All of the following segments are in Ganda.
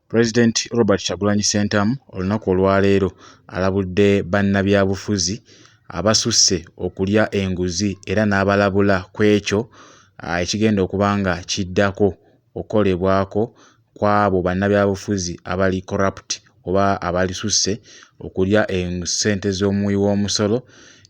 Pulezidenti Robert Kyagulanyi Ssentamu olunaku olwaleero alabudde bannabyabufuzi abasusse okulya enguzi era n'abalabula ku ekyo ekigenda okuba nga kiddako okukolebwako kw'abo bannabyabufuzi abali corrupt oba abalisusse okulya ssente z'omuwi w'omusolo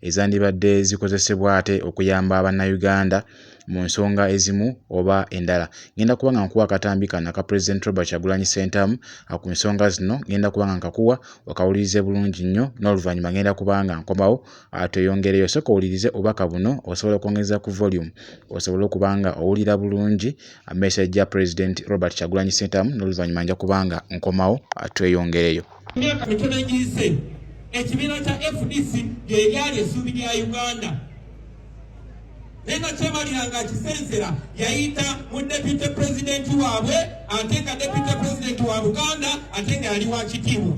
ezandibadde zikozesebwa ate okuyamba Bannayuganda mu nsonga ezimu oba endala. Ngenda kuba nga nkuwa akatambi kano aka Pulezidenti Robert Kyagulanyi Ssentamu ku nsonga zino, ngenda kuba nga nkakuwa okawulirize bulungi nnyo n'oluvannyuma ngenda kuba nga nkomawo tweyongereyo. Sooka owulirize obubaka buno osobola okwongeza ku volume osobole okuba nga owulira bulungi message ya Pulezidenti Robert Kyagulanyi Ssentamu n'oluvannyuma nja kuba nga nkomawo tweyongereyo. Emyaka mitono egiyise ekibiina kya FDC lye lyali essuubi lya Uganda naye nga kyemalira nga akisensera yayita mu deputy president waabwe ate nga deputy president wa Buganda ate nga yali wa kitiibwa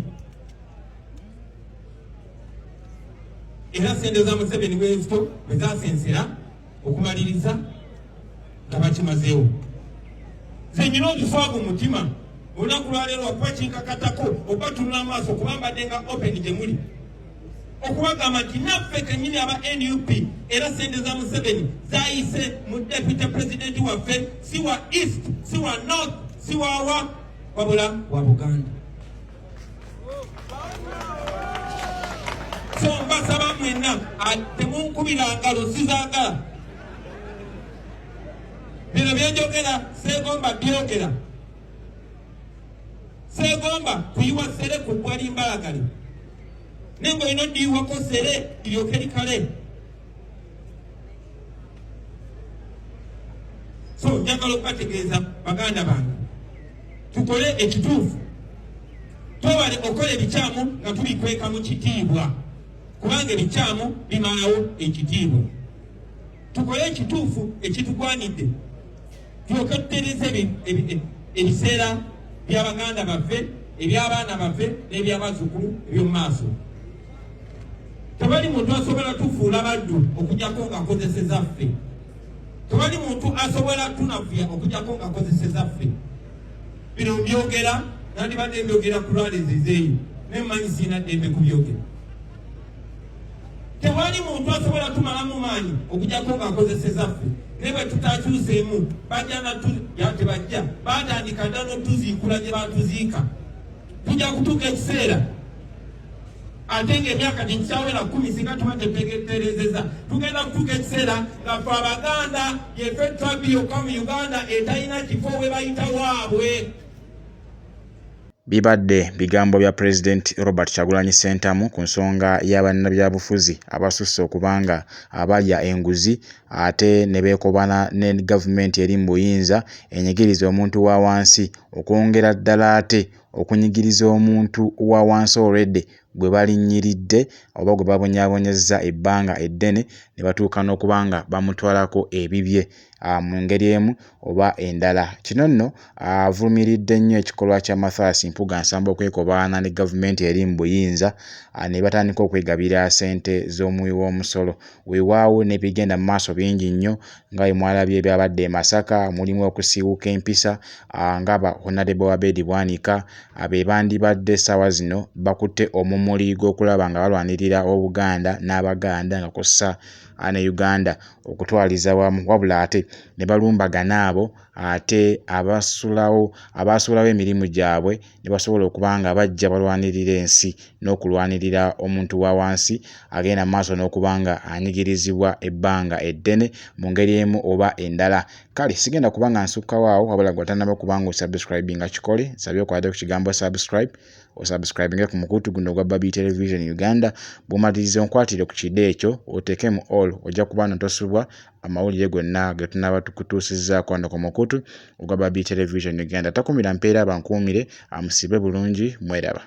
era sente za Museveni bwezito bwe zasensera okumaliriza nga bakimazeewo. Nze nyina obuswagu mu mutima olunaku lwaleero lwakuba kinkakatako okubatunula amaaso kuba mbadde nga open gye muli okubagamba nti naffe kenyini aba nup era sente za Museveni zayise mu deputy president waffe si wa east si wa north si wawa wabula wa Buganda. So mbasaba mwenna temunkubira ngalo sizaagala bino byenjogera seegomba byogera seegomba kuyiwa sere ku ggwa limbalagale naye ngaolina odiyiwako sere liryoke likale so njagala okubategeeza baganda bange tukole ekituufu twewale okukola ebikyamu nga tubikweka mu kitiibwa kubanga ebikyamu bimalawo ekitiibwa tukole ekituufu ekitugwanidde tulyoke tutereeze ebiseera by'abaganda baffe eby'abaana baffe n'eby'abazzukulu eby'omu maaso tewali muntu asobola tufuula baddu okujjako ng'akozeseza ffe tewali muntu asobola tunafuya okujjako ng'akozeseza ffe bino mbyogera nandibadde mbyogera ku lwalezizeeyo naye mmanyi sirina ddembe kubyogera tewali muntu asobola tumalamu maanyi okujjako ng'akozeseza ffe naye bwe tutakyuseemu bajja tebajja batandika dda n'otuziikula gye batuziika tujja kutuuka ekiseera ate ng'emyaka tekikyawera kumi singa tuba tetutegerezeza tugenda kutuuka ekiseera nga ffe abaganda yefe trabi yokka mu uganda etalina kifo we bayita waabwe. Bibadde bigambo bya Pulezidenti Robert Kyagulanyi Ssentamu ku nsonga ya bannabyabufuzi abasusse okuba nga abalya enguzi ate ne beekobaana ne gavumenti eri mu buyinza enyigiriza omuntu wa wansi okwongera ddala ate okunyigiriza omuntu wa wansi already gwe balinnyiridde oba gwe babonyaabonyezza ebbanga eddene ne batuuka n'okuba nga bamutwalako ebibye mu ngeri emu oba endala. Kino nno avumiridde nnyo ekikolwa kya Mathias Mpuuga Nsamba okwekobaana ne gavumenti eri mu buyinza ne batandika okwegabira ssente z'omuwi w'omusolo. Weewaawo n'ebigenda mu maaso bingi nnyo nga bwe mwalabye ebyabadde e Masaka mulimu okusiiwuuka empisa nga ba Honalebo Abed Bwanika be bandibadde essaawa zino bakutte omumuli gw'okulaba nga balwanirira Obuganda n'Abaganda nga kw'ossa ne Uganda okutwaliza awamu wabula ate ne balumbagana abo ate abasulawo abaasuulawo emirimu gyabwe ne basobola okuba nga bajja balwanirira ensi n'okulwanirira omuntu wa wansi agenda mu maaso n'okuba nga anyigirizibwa ebbanga eddene mu ngeri emu oba endala. Kale sigenda kuba nga nsukkawo awo wabula gwe atannaba kuba nga osubscribinga kikole nsabye okwate ku kigambo subscribe osubscribinge ku mukutu guno ogwa Babi Television Uganda bw'omaliriza onkwatire ku kide ekyo oteeke mu all ojja kuba no tosubwa amawulire gonna ge tunaaba tukutuusizzaako wano ku mukutu ogwa Babi Television Uganda. Takumira mpeera bankuumire amusibe bulungi mweraba.